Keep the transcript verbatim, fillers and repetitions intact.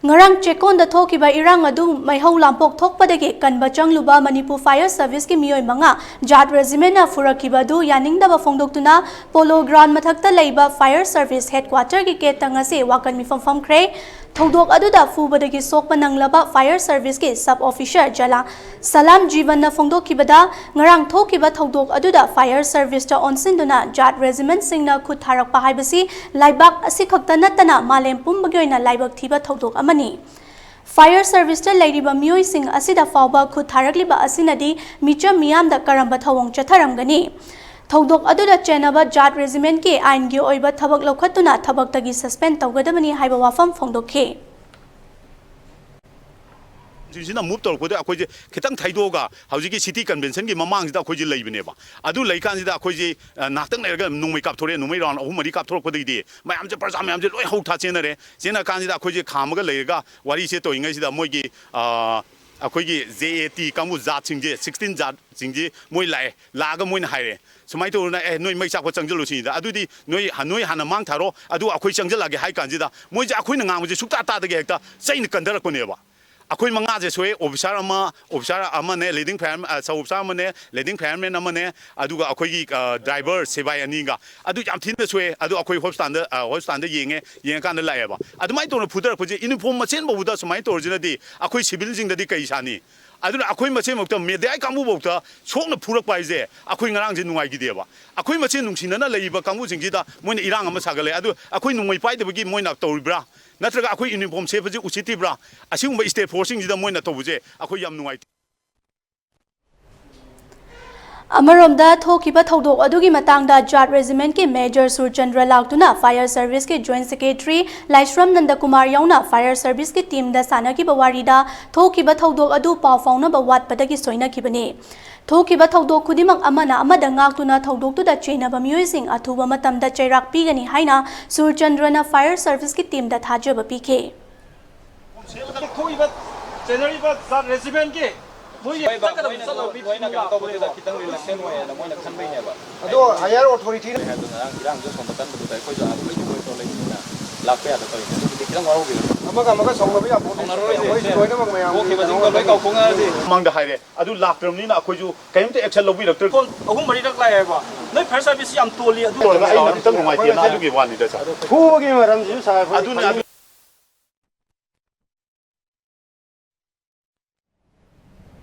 ꯉꯔꯥꯡ ꯆꯦꯛꯀꯣꯟꯗ ꯊꯣꯛꯈꯤꯕ ꯏꯔꯥꯡ ꯑꯗꯨ ꯃꯩꯍꯧ ꯂꯥꯡꯄꯣꯛ ꯊꯣꯛꯄꯗꯒꯤ ꯀꯟꯕ ꯆꯪꯂꯨꯕ ꯃꯅꯤꯄꯨꯔ Fire Serviceꯀꯤ ꯃꯤꯑꯣꯏ ꯃꯉꯥ Jat Regimentꯅ ꯐꯨꯔꯛꯈꯤꯕ ꯑꯗꯨ ꯌꯥꯅꯤꯡꯗꯕ ꯐꯣꯡꯗꯣꯛꯇꯨꯅ Polo Ground ꯃꯊꯛꯇ ꯂꯩꯕ Fire Service Headquarterꯒꯤ gateꯇ ꯉꯁꯤ ꯋꯥꯀꯟ ꯃꯤꯐꯝ ꯐꯝꯈ꯭ꯔꯦ꯫ ꯊꯧꯗꯣꯛ ꯑꯗꯨꯗ ꯐꯨꯕꯗꯒꯤ ꯁꯣꯛꯄ ꯅꯪꯂꯕ Fire Serviceꯀꯤ Sub Officer ꯖꯂꯥ ꯁꯂꯥꯝ ꯖꯤꯕꯟꯅ ꯐꯣꯡꯗꯣꯛꯈꯤꯕꯗ, ꯉꯔꯥꯡ ꯊꯣꯛꯈꯤꯕ ꯊꯧꯗꯣꯛ ꯑꯗꯨꯗ Fire Serviceꯇ ꯑꯣꯟꯁꯤꯟꯗꯨꯅ Jat Regimentꯁꯤꯡꯅ ꯈꯨꯠ ꯊꯥꯔꯛꯄ ꯍꯥꯏꯕꯁꯤ ꯂꯩꯕꯥꯛ ꯑꯁꯤꯈꯛꯇ ꯅꯠꯇꯅ ꯃꯥꯂꯦꯝ ꯄꯨꯝꯕꯒꯤ ꯑꯣꯏꯅ ꯂꯥꯏꯕꯛ ꯊꯤꯕ ꯊꯧꯗꯣꯛ ꯑꯃꯅꯤ꯫ Fire Serviceꯇ ꯂꯩꯔꯤꯕ ꯃꯤꯑꯣꯏꯁꯤꯡ ꯑꯁꯤꯗ ꯐꯥꯎꯕ ꯈꯨꯠ ꯊꯥꯔꯛꯂꯤꯕ ꯑꯁꯤꯅꯗꯤ ꯃꯤꯆꯝ ꯃꯤꯌꯥꯝꯗ ꯀꯔꯝꯕ ꯊꯧꯑꯣꯡ ꯆꯠꯊꯔꯝꯒꯅꯤ? ꯊꯧꯗꯣꯛ ꯑꯗꯨꯗ ꯆꯦꯟꯅꯕ Jat Regimentꯀꯤ ꯑꯥꯏꯟꯒꯤ ꯑꯣꯏꯕ ꯊꯕꯛ ꯂꯧꯈꯠꯇꯨꯅ ꯊꯕꯛꯇꯒꯤ suspend ꯇꯧꯒꯗꯕꯅꯤ ꯍꯥꯏꯕ ꯋꯥꯐꯝ ꯐꯣꯡꯗꯣꯛꯈꯤ꯫ ꯁꯤꯡꯁꯤꯅ move ꯇꯧꯔꯛꯄꯗ ꯑꯩꯈꯣꯏꯁꯦ ꯈꯤꯇꯪ ꯊꯩꯗꯣꯛꯑꯒ ꯍꯧꯖꯤꯛꯀꯤ City Conventionꯒꯤ ꯃꯃꯥꯡꯁꯤꯗ ꯑꯩꯈꯣꯏꯁꯦ ꯂꯩꯕꯅꯦꯕ꯫ ꯑꯗꯨ ꯂꯩꯀꯥꯟꯁꯤꯗ ꯑꯩꯈꯣꯏꯁꯦ, ꯑ, ꯉꯥꯏꯍꯥꯛꯇꯪ ꯂꯩꯔꯒ ꯅꯣꯡꯃꯩ ꯀꯥꯞꯊꯣꯔꯛꯑꯦ꯫ ꯅꯣꯡꯃꯩ round ꯑꯍꯨꯝ ꯃꯔꯤ ꯀꯥꯞꯊꯣꯔꯛꯄꯗꯒꯤꯗꯤ ꯃꯌꯥꯝꯁꯦ, ꯄ꯭ꯔꯖꯥ ꯃꯌꯥꯝꯁꯦ ꯂꯣꯏ ꯍꯧ ꯊꯥ ꯆꯦꯟꯅꯔꯦ꯫ ꯆꯦꯟꯅ ꯀꯥꯟꯁꯤꯗ ꯑꯩꯈꯣꯏꯁꯦ ꯈꯥꯝꯃꯒ ꯂꯩꯔꯒ ꯋꯥꯔꯤꯁꯦ ꯇꯧꯔꯤꯉꯩꯁꯤꯗ ꯃꯣꯏꯒꯤ, ꯑ, ꯑꯩꯈꯣꯏꯒꯤ J A T ꯀꯥꯡꯕꯨ ꯖꯥꯠꯁꯤꯡꯁꯦ, sixteen ꯖꯥꯠꯁꯤꯡꯁꯦ ꯃꯣꯏ ꯂꯥꯛꯑꯦ꯫ ꯂꯥꯛꯑꯒ ꯃꯣꯏꯅ ꯍꯥꯏꯔꯦ, ꯁꯨꯃꯥꯏꯅ ꯇꯧꯗꯅ, "ꯑꯦ, ꯅꯣꯏ ꯃꯩ ꯆꯥꯛꯄ ꯆꯪꯁꯤꯜꯂꯨ" ꯁꯤꯅꯤꯗ꯫ "ꯑꯗꯨꯗꯤ ꯅꯣꯏ, ꯅꯣꯏ ꯍꯥꯟꯅ ꯃꯥꯡ ꯊꯥꯔꯣ, ꯑꯗꯨꯒ ꯑꯩꯈꯣꯏ ꯆꯪꯁꯤꯜꯂꯛꯑꯒꯦ" ꯍꯥꯏ ꯀꯥꯟꯁꯤꯗ ꯃꯣꯏꯁꯦ ꯑꯩꯈꯣꯏꯅ ꯉꯥꯡꯕꯁꯦ ꯁꯨꯛꯇꯥ ꯇꯥꯗꯒꯦ ꯍꯦꯛꯇ ꯆꯩꯅ ꯀꯟꯊꯔꯛꯄꯅꯦꯕ꯫ ꯑꯩꯈꯣꯏ ꯃꯉꯥꯁꯦ ꯁꯣꯛꯑꯦ, officer ꯑꯃ, officer ꯑꯃꯅꯦ, leading fire, ꯑ, sub officer ꯑꯃꯅꯦ, leading fireman ꯑꯃꯅꯦ, ꯑꯗꯨꯒ ꯑꯩꯈꯣꯏꯒꯤ, ꯑ, driver ꯁꯤꯕꯥꯏ ꯑꯅꯤꯒ꯫ ꯑꯗꯨ ꯌꯥꯝ ꯊꯤꯅ ꯁꯣꯛꯑꯦ꯫ ꯑꯗꯨ ꯑꯩꯈꯣꯏ hospitalꯗ, ꯑ, hospitalꯗ ꯌꯦꯡꯉꯦ, ꯌꯦꯡꯉꯀꯥꯟꯗ ꯂꯥꯛꯑꯦꯕ꯫ ꯑꯗꯨꯃꯥꯏꯅ ꯇꯧꯅ ꯐꯨꯊꯔꯛꯄꯁꯦ uniform ꯃꯁꯦꯟ ꯐꯥꯎꯕꯗ ꯁꯨꯃꯥꯏꯅ ꯇꯧꯔꯁꯤꯅꯗꯤ ꯑꯩꯈꯣꯏ civilꯁꯤꯡꯗꯗꯤ ꯀꯩ ꯁꯥꯅꯤ? ꯑꯗꯨꯅ ꯑꯩꯈꯣꯏ ꯃꯁꯦꯟꯃꯛꯇ media ꯀꯥꯡꯕꯨꯐꯥꯎꯗ ꯁꯣꯛꯅ ꯐꯨꯔꯛꯄ ꯍꯥꯏꯁꯦ ꯑꯩꯈꯣꯏ ꯉꯔꯥꯡꯁꯦ ꯅꯨꯡꯉꯥꯏꯈꯤꯗꯦꯕ꯫ ꯑꯩꯈꯣꯏ ꯃꯁꯦꯟ ꯅꯨꯡꯁꯤꯅꯅ ꯂꯩꯔꯤꯕ ꯀꯥꯡꯕꯨꯁꯤꯡꯁꯤꯗ ꯃꯣꯏꯅ ꯏꯔꯥꯡ ꯑꯃ ꯁꯥꯒꯠꯂꯦ꯫ ꯑꯗꯨ ꯑꯩꯈꯣꯏ ꯅꯣꯡꯃꯩ ꯄꯥꯏꯗꯕꯒꯤ ꯃꯣꯏꯅ ꯇꯧꯔꯤꯕ꯭ꯔꯥ? ꯅꯠꯇ꯭ꯔꯒ ꯑꯩꯈꯣꯏ uniform ꯁꯦꯠꯄꯁꯤ ꯎꯁꯤꯠꯇ꯭ꯔꯤꯕ꯭ꯔꯥ? ꯑꯁꯤꯒꯨꯝꯕ state forceꯁꯤꯡꯁꯤꯗ ꯃꯣꯏꯅ ꯇꯧꯕꯁꯦ ꯑꯩꯈꯣꯏ ꯌꯥꯝ ꯅꯨꯡꯉꯥꯏꯇꯦ꯫ ꯑꯃꯔꯣꯝꯗ, ꯊꯣꯛꯈꯤꯕ ꯊꯧꯗꯣꯛ ꯑꯗꯨꯒꯤ ꯃꯇꯥꯡꯗ Jat Regimentꯀꯤ Major ꯁꯨꯔꯆꯟꯗ꯭ꯔ ꯂꯥꯛꯇꯨꯅ Fire Serviceꯀꯤ Joint Secretary ꯂꯥꯏꯁ꯭ꯔꯝ ꯅꯟꯗꯀꯨꯃꯥꯔ ꯌꯥꯎꯅ Fire Serviceꯀꯤ teamꯗ ꯁꯥꯟꯅꯈꯤꯕ ꯋꯥꯔꯤꯗ, ꯊꯣꯛꯈꯤꯕ ꯊꯧꯗꯣꯛ ꯑꯗꯨ ꯄꯥꯎ ꯐꯥꯎꯅꯕ ꯋꯥꯠꯄꯗꯒꯤ ꯁꯣꯏꯅꯈꯤꯕꯅꯤ꯫ ꯊꯣꯛꯈꯤꯕ ꯊꯧꯗꯣꯛ ꯈꯨꯗꯤꯡꯃꯛ ꯑꯃꯅ ꯑꯃꯗ ꯉꯥꯛꯇꯨꯅ ꯊꯧꯗꯣꯛꯇꯨꯗ ꯆꯦꯟꯅꯕ ꯃꯤꯑꯣꯏꯁꯤꯡ ꯑꯊꯨꯕ ꯃꯇꯝꯗ ꯆꯩꯔꯥꯛ ꯄꯤꯒꯅꯤ ꯍꯥꯏꯅ ꯁꯨꯔꯆꯟꯗ꯭ꯔꯅ Fire Serviceꯀꯤ teamꯗ ꯊꯥꯖꯕ ꯄꯤꯈꯤ꯫ ꯊꯣꯛꯏꯕ ꯆꯦꯟꯅꯔꯤꯕ Jat Regimentꯀꯤ ꯃꯣꯏꯒꯤ ꯆꯠꯀꯗꯕ ꯆꯠꯂꯕ ꯃꯤ ꯈꯨꯗꯤꯡ ꯂꯥꯛꯄꯅꯦꯕ꯫ ꯈꯤꯇꯪ reluctant ꯑꯣꯏꯌꯦꯅ ꯃꯣꯏꯅ ꯈꯟꯕꯩꯅꯦꯕ꯫ ꯑꯗꯣ higher authority ꯍꯥꯏꯕꯗꯣ ꯉꯔꯥꯡ ꯏꯔꯥꯡꯁꯨ ꯁꯣꯝꯗ ꯀꯟꯕꯗꯨꯗ ꯑꯩꯈꯣꯏꯁꯨ ꯑꯥ ꯑꯩꯈꯣꯏꯒꯤ ꯑꯣꯏꯕ ꯂꯩꯕꯅꯤꯅ ꯂꯥꯛꯄ ꯌꯥꯗ ꯇꯧꯔꯤꯅꯦ꯫ ꯑꯗꯨꯒꯤꯗꯤ ꯈꯤꯇꯪ ꯋꯥꯍꯧꯕꯤꯔꯣ꯫ ꯑꯃꯒ ꯑꯃꯒ ꯁꯥꯎꯅꯕ ꯌꯥꯄꯣꯠꯇꯦ꯫ ꯃꯣꯏꯁꯤ ꯂꯣꯏꯅꯃꯛ ꯃꯌꯥꯝꯒꯤ ꯀꯩꯅꯣ ꯉꯥꯛꯇꯅꯤ꯫ ꯃꯃꯥꯡꯗ ꯍꯥꯏꯔꯦ, ꯑꯗꯨ ꯂꯥꯛꯇ꯭ꯔꯕꯅꯤꯅ ꯑꯩꯈꯣꯏꯁꯨ ꯀꯩꯝꯇ action ꯂꯧꯕꯤꯔꯛꯇ꯭ꯔꯦ꯫ ꯐꯣꯟ ꯑꯍꯨꯝ ꯃꯔꯤꯔꯛ ꯂꯥꯛꯑꯦꯕ꯫ ꯅꯣꯏ fire service ꯌꯥꯝ ꯇꯣꯜꯂꯤ ꯑꯗꯨ꯫ ꯇꯣꯜꯂꯒ ꯑꯩꯅ ꯈꯤꯇꯪ ꯅꯨꯡꯉꯥꯏꯇꯦꯅ ꯑꯗꯨꯒꯤ ꯋꯥꯅꯤꯗ ꯁꯥꯔ꯫ ꯐꯨꯕꯒꯤ ꯃꯔꯝꯁꯤꯁꯨ ꯁꯥꯔ ꯑꯩꯈꯣꯏ ꯑꯗꯨꯅ